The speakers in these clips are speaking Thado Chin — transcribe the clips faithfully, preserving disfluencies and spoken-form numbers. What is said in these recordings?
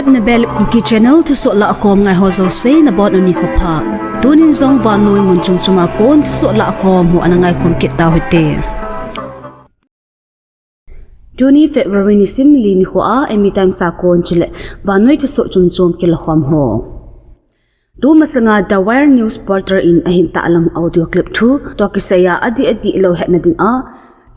Nabel Kuki Channel thusoh lahkhom ngai ho jouse nabonun nikho pha. Tunin jong vannoi mun chom chom a kon thusoh lahkhom ho ana ngaikhom kit tauhite. Tuni February nisim li nikho a Eimi Times a kon chule vannoi thusoh chom chom kilakhom ho. Tumasanga The Wire News Portal in ahin tahlang audio clip thu toh kisaiya adih adih lou hetna dinga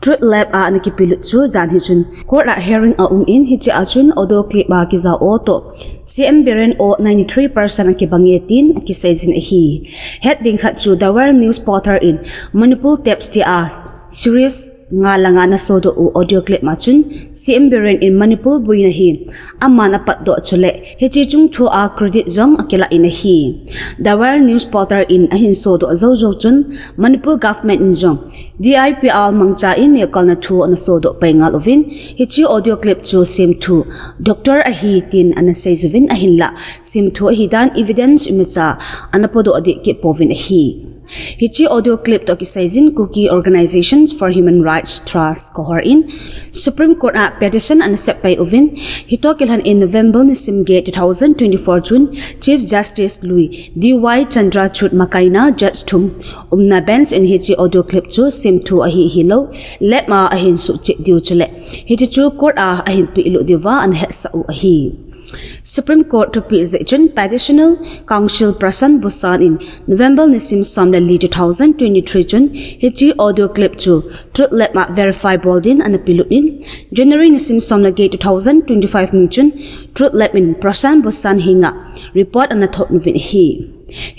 Truth Lab a ana kipelut chu jan hi chun court a hearing aum in, hiche a chun audio clip a kijao toh C M Biren o ninety-three percent akibang e tin akiseijin ahi. Het ding khat chu The Wire News Portal in Manipur Tapes tia series nga langa ana sodoh u audio clip ma chun C M Biren in Manipur boina hi aman apatdoh chule hiche chungthu a credit jong akilah in ahi. The Wire News Portal in ahin sodoh jou jou chun Manipur government in jong D I P R mangcha in nehkalna thu ana sodoh pai ngal uvin, hiche audio clip chu semthu doctor ahi tin ana seijuvin ahinlah semthu ahidan evidence imacha ana podoh deh kit pouvin ahi. Hiche audio clip toh kiseijin Kuki Organizations for Human Rights Trust Kohor in Supreme Court a petition ana sep pai uvin, hitoh kilhon in November nisim get two thousand twenty-four chun Chief Justice lui D Y Chandrachud makaina judge thum umna bench in hiche audio clip chu semthu ahi hilou lab a ahin suhchip diu chule hiche chu court a ahin pelut diuva ana hetsah u ahi. Supreme Court thupeh jeh chun petitional counsel Prashant Bhushan in November nisim som le li two thousand twenty-three chun hiche audio clip chu Truth Lab a verify bol din ana pelut in, January nisim som le get two thousand twenty-five ni chun Truth Lab in Prashant Bhushan henga report ana thot uvin ahi.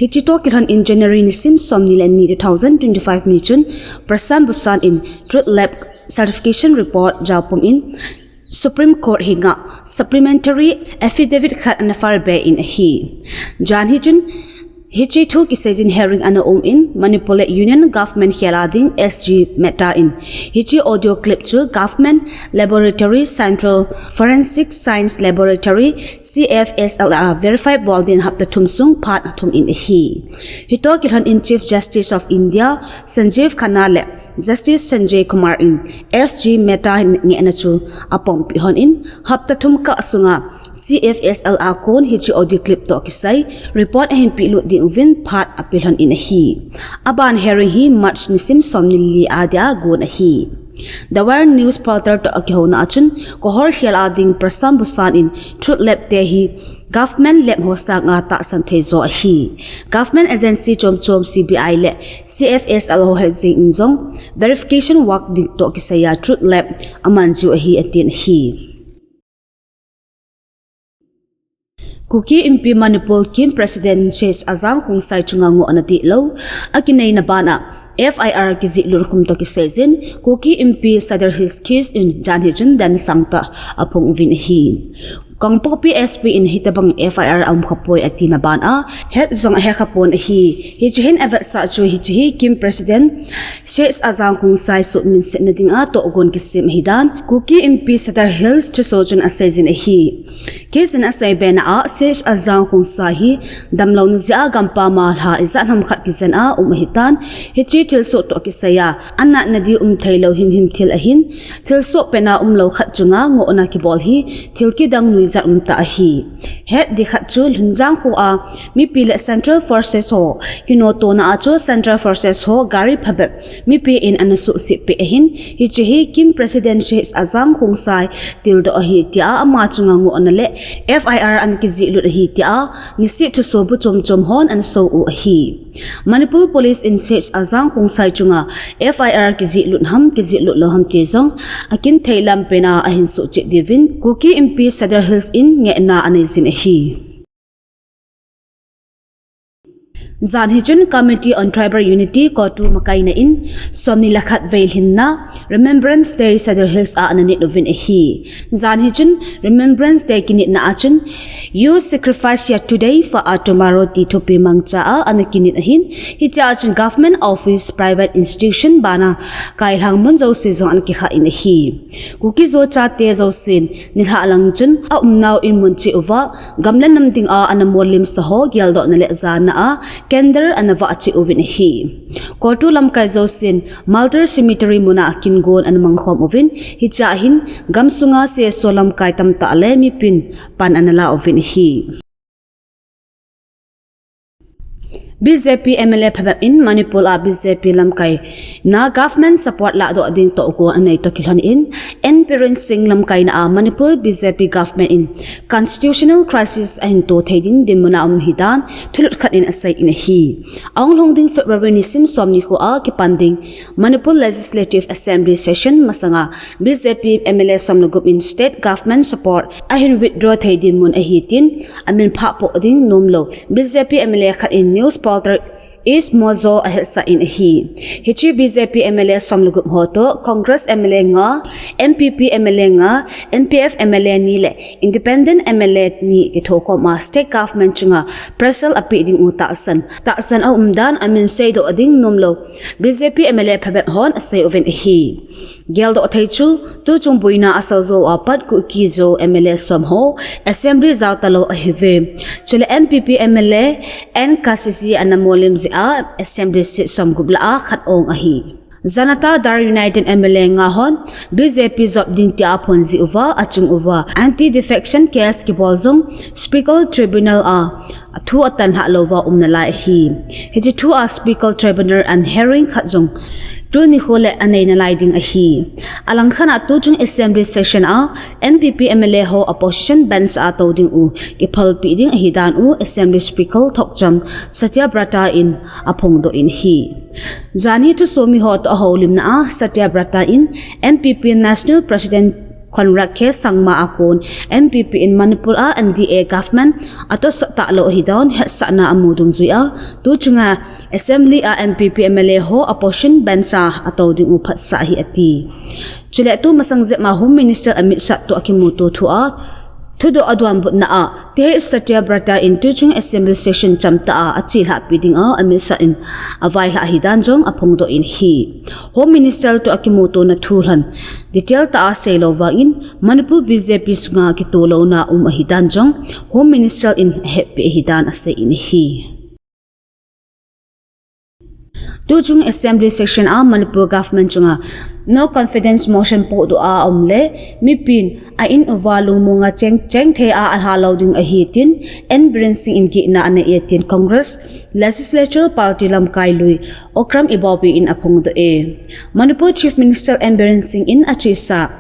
Hiche toh kilhon in January nisim som ni le ni two thousand twenty-five ni chun Prashant Bhushan in Truth Lab certification report jao pum in Supreme Court henga supplementary affidavit khat ana file be in ahi. Jan hi chun hiche thu kiseijin hearing ana um in Manipur le Union Government khel a ding S G Mehta in hiche audio clip chu Government Laboratory Central Forensic Science Laboratory C F S L a verify bol din hapta thum sung phat athum in ahi. Hitoh kilhon in Chief Justice of India Sanjeev Khanna le Justice Sanjay Kumar in S G Mehta ngehna chu apompi hon in hapta thum kah sunga C F S L a kon hiche audio clip toh kisai report ahin pelut ding uvin phat apelhon in ahi. Aban hearing hi March nisim som ni li a dia gon ahi. The Wire News Portal toh akihouna a chun Kohor khel a ding Prashant Bhushan in Truth Lab te hi government lab ho sanga tahsan thei jo ahi. Government agency chom chom C B I le C F S L ho het jing in jong verification work ding toh kisaiya Truth Lab aman jiu ahi atin ahi. Kuki Inpi Manipur KIM President Sheikh Ajang Khongsai chunga ngohna dihlou akineina bana F I R kijihlut khum toh kiseijin Kuki Inpi Sadar Hills case in jan hi chun damsang tah aphong uvin ahi. Kangpokpi S P in hitobang F I R aum khapoi atina bana het jong ahe khapon ahi. Hiche hin avetsah chu hiche hi KIM President Sheikh Ajang Khongsai suhminsetna dinga tohgon kisem ahidan Kuki Inpi Sadar Hills thusoh chun aseijin ahi. Case in asei bena a Sheikh Ajang Khongsai hi damlouna jeh a gampam a lha ijat ham khat kijen a um ahitan, hiche thilsoh toh kisaiya anatna di um theilou himhim thil ahin, thilsoh pena umlou khat chunga ngohna kibol hi thil kidang nuijat umtah ahi. Het ding khat chu Lhunjang kho a mipi le Central Forces ho kinotona a chu Central Forces ho gari phabep mipi in ana suhset peh ahin, hiche hi KIM President Sheikh Ajang Khongsai tildoh ahi tia ama chunga ngohna le F I R ana kijihlut ahi tia nisih thusoh bu chom chom hon ana sou u ahi. Manipur Police in Sheikh Ajang Khongsai chunga F I R kijihlut ham kijihlut lou ham ti jong akinthei lam pena ahin suhchet diuvin Kuki Inpi Sadar Hills in ngehna aneijin ahi. Jan hi chun Committee on Tribal Unity, CoTU makaina in somni le khat veilhinna Remembrance Day Sadar Hills a ana nit uvin ahi. Jan hi chun Remembrance Day kinitna a chun You sacrifice your today for our tomorrow ti thupi mangcha a ana kinit ahin, hiche a chun government office, private institution bana kailhang mun jouse jong ana kikha in ahi. Kuki Zo chate jousen nilhah lang chun aumnau in mun cheh uva gam le nam dinga ana mollimsa ho geldohna le jana a candle ana vah cheh uvin ahi. Kotu lamkai jousen Martyr Cemetery muna kingon ana mangkhom uvin, hichea hin gamsunga C S O lamkai tamtah le mipin pan ana la uvin ahi. B J P M L A phabep in Manipur a B J P lamkai na government support lahdoh ding tohgon anei toh kilhon in, N Biren Singh lamkaina a Manipur B J P government in constitutional crisis ahin to thei ding dinmun a um ahidan thulut khat in asei in ahi. Ahung lhung ding February nisim somni nikho a kipan ding Manipur Legislative Assembly session masanga B J P M L A som le gup in state government support ahin withdraw thei dinmun ahi tin amin phah poh ding nomlou B J P M L A khat in news portal East Mojo ahetsah in ahi. Hiche B J P M L A som le gup ho toh Congress M L A nga, N P P M L A nga, N P F M L A ni le Independent M L A ni kithokhom a state government chunga pressure apeh ding u tahsan, tahsan aum dan amin seidoh ding nomlou B J P M L A phabep hon asei uvin ahi. Geldoh thei chu, tuchung boina asah jou a pat Kuki-Zo M L A som ho assembly jao talou ahiuve. Chule N P P M L A N Kasisi ana molim jeh a assembly seat som gup lah a khat ong ahi. Janata Dal United M L A nga hon B J P jop ding tia aphon jeh uva achung uva anti-defection case kibol jong speaker tribunal a thu atan lhah louva um nalai ahi. Hiche thu a speaker tribunal an hearing khat jong tuni nikho le anei nalai ding ahi. Alangkhat a tuchung assembly session a N P P M L A ho opposition bench a tou ding u kiphalpeh ding ahidan u assembly speaker Thokcham Satyabrata in aphongdoh in ahi. Janhi thusomi ho toh ahoulimna a Satyabrata in N P P National President Conrad K Sangma a kon N P P in Manipur a N D A government atohsah talou ahidan hetsahna amu dungjui a, tuchunga assembly a N P P M L A ho opposition bench a atou ding u phatsah ahi ati. Chule tumasang jep ma Home Minister Amit Shah toh akimuto thu a thudoh adonbutna a T H Satyabrata in tuchung assembly session chamtah a achelhahpi ding a Amit Shah in availhah ahidan jong aphongdoh in ahi. Home Minister toh akimutona thu lhon detail tah a seilou vangin Manipur B J P sunga kitoh louna um ahidan jong Home Minister in ahetpeh ahidan asei in ahi. Tuchung assembly session a Manipur government chunga no confidence motion pohdoh a aum le mipin a in uva lungmonga cheng, chengthei a alhalou ding ahi tin N Biren Singh in gihna anei e tin Congress Legislature Party lamkai lui Okram Ibobi in aphongdoh e. Manipur Chief Minister N Biren Singh in achesa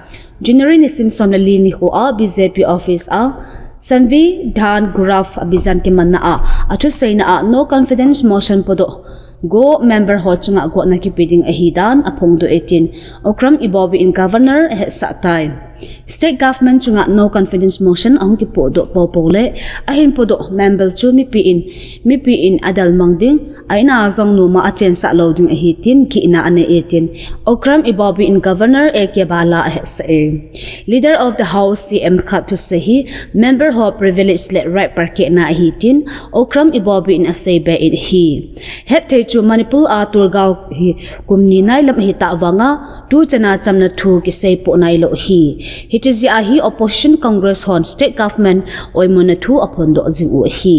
January nisim som le li nikho a B J P office a Samvidhan Gaurav Abhiyan kimanna a athuseina a no confidence motion podoh go member ho chunga gotna kipe ding ahidan aphongdoh e tin Okram Ibobi in Governor ahetsah tai. State government chunga no confidence motion ahung kipohdoh poupou le ahin podoh member chu mipi in, mipi in adalmang ding, a in a jong noma achensah lou ding ahi tin gihna anei e tin Okram Ibobi in Governor A K Bhalla ahetsah e. Leader of the House C M khat thusei hi member ho privilege le right palkehna ahi tin Okram Ibobi in aseibe in ahi. Hetthei chu Manipur a tolgal hi kum ni nailam ahitah vanga tuchana chamna thu kiseipoh nailou ahi. Hiche jeh a hi opposition Congress hon state government oimona thu aphondoh jing u ahi.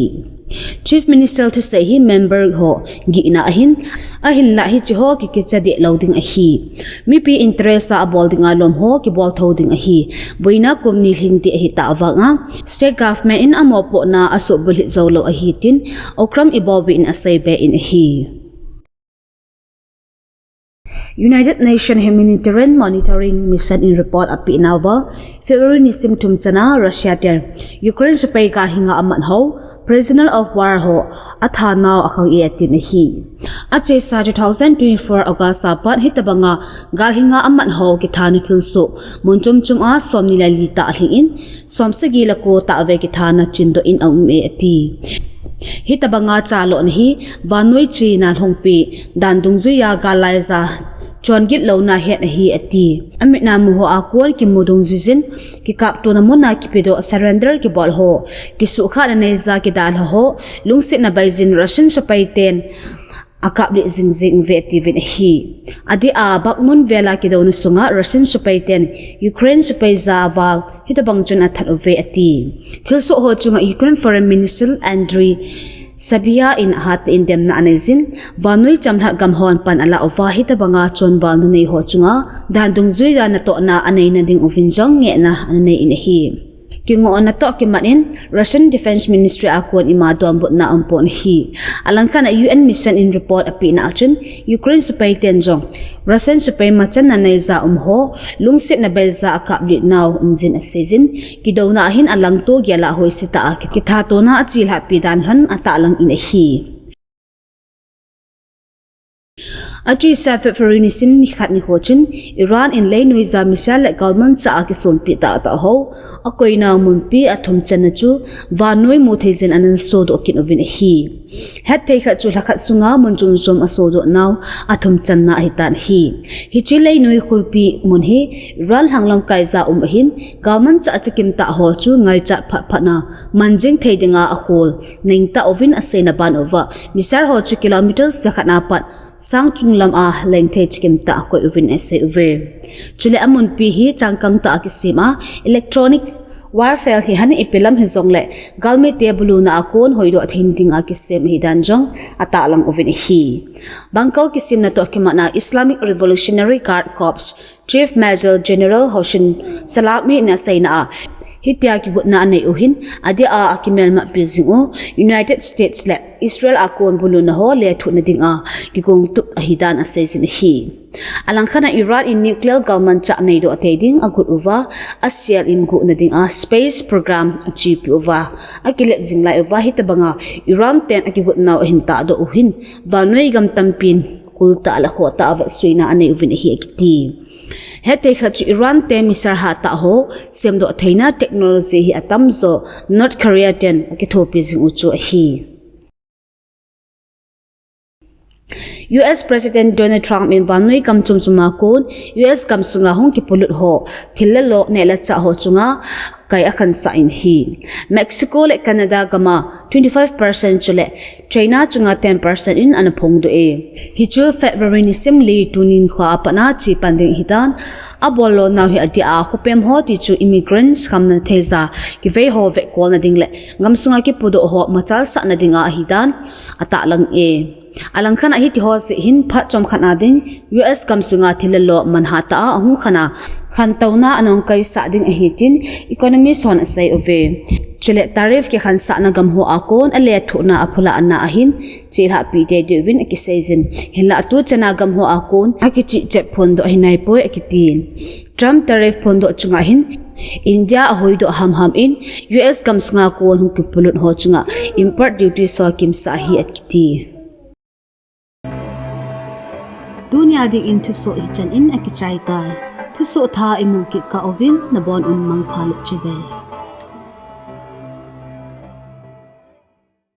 Chief Minister thusei hi member ho gihna ahin, ahinlah hiche ho kikicha deh lou ding ahi. Mipi interest a abol dinga lom ho kibol thou ding ahi. Boina kum ni lhing ding ahitah vanga state government in amopohna asuhbulhit joulou ahi tin Okram Ibobi in aseibe in ahi. United Nations Humanitarian Monitoring Mission in report apeh nauva, February nisim thum chana Russia ten Ukraine sepai galhinga amat ho, prisoner of war ho athanau akhang e atin ahi. Achesa two thousand twenty-four August a pat hitobanga galhinga amat ho kithana thilsoh mun chom chom a somni le li tah alhing in, somsagi le ko tah ve kithana chindoh in aum e ati. Hitobanga chalona hi vannoi china lhungpi dan dungjuia gal laija chongit louna hen ahi ati. Amitna muho a kon kimu dungjuijin kikaptona muna kipedoh surrender kibol ho, kisuhkhahna neija kidalha ho, lungsetna beijin Russian sepai ten akaplih jingjing uve atiuvin ahi. Adeh a Bakhmut vela kidouna sunga Russian sepai ten Ukraine sepai ja val hitobang chun athat uve ati. Thilsoh ho chunga Ukraine Foreign Minister Andriy Serbia in ahat in demna anei jin, vannoi chamlhat gam hon pan ala uva hitabanga chonvalna nei ho chunga dan dungjuiya natohna anei nading uvin jong ngehna anei in ahi. Kingohna toh kimat in Russian Defense Ministry a kon ima donbutna aumpon ahi. Alangkhat a U N mission in report apehna achun Ukraine sepai ten jong Russian sepai machanna neija um ho lungsetna beija akaplih nau umjin aseijin, kidouna ahin alangto gel a hoisetah a kithatona achelhahpi dan lhon atahlang in ahi. Achesa February nisim nikhat nikho chun Iran in leinoija missile le galmanchah a kisonpi tahtah ho akoinau munpi athumchanna chu vannoi mutheijin ana sodoh kit uvin ahi. Hetthei khat chu lhakhat sunga mun chomchom asodoh nau athumchanna ahitan ahi. Hiche leinoi khulpi mun hi Iran lhanglam kaija um ahin, galmanchah chakimtah ho chu ngaichat phatphatna manjing thei dinga ahol nengtah uvin aseina ban uva, missile ho chu kilometer jakhat a pat sang chunglam a lengthei chakimtah akoi uvin asei uve. Chule amunpi hi changkangtah a kisem a, electronic warfare hihen ipi lam hijongle galmite buluna a kon hoidoh thei dinga kisem ahidan jong atahlang uvin ahi. Bunker kisemna toh kimatna Islamic Revolutionary Guard Corps Chief Major General Hossein Salami in aseina a, hitia kigotna anei u hin adeh a akimelmatpi jing u United States le Israel a kon buluna ho lethuhna dinga kigongtup ahidan aseijin ahi. Alangkhat a Iran in nuclear galmanchah neidoh thei ding agot uva, asel in guhna dinga space program achepi uva, akilep jing lai uva hitabanga Iran ten akigotnau ahin tahdoh u hin vannoi gam tampin kultah le khohtah a vetsuina anei uvin ahi akiti. Hetthei khat chu Iran te missile hatah ho semdoh theina technology hi atamjo North Korea ten akithopi jing u chu ahi. U S President Donald Trump in vannoi gam chomchom a kon U S gamsunga hung kipolut ho thil le lo neh le chah ho chunga kai akhansah in ahi. Mexico le Canada gam a twenty five percent chule China chunga ten percent in ana phongdoh e. Hichu February nisim li tuni nikho a pat a chepan ding ahitan, abol lonau hi adeh a khopem ho tichu immigrants khamna theija kivei ho vetkolna ding le gamsunga kipodoh ho machalsahna dinga ahidan atahlang e. Alangkhat a hitiho jeh hin phat chomkhat a ding U S gamsunga thil le lo man hatah a ahung khan a khantouna anung kaisah ding ahi tin economist hon asei uve. Chule tariff kikhansahna gam ho a kon alethuhna aphulahna ahin chelhahpi tei diuvin akiseijin, hinlah tuchan a gam ho a kon akichihchep phondoh ahinaipoi akitin. Trump tariff phondoh chunga hin India ahoidoh hamham in U S gamsunga kon hung kipolut ho chunga import duty ho akimsah ahi akiti. Tunia dingin thusoh hichan in akichaitai. Thusoh thah imu kit kah uvin nabon un mangpha le chibai.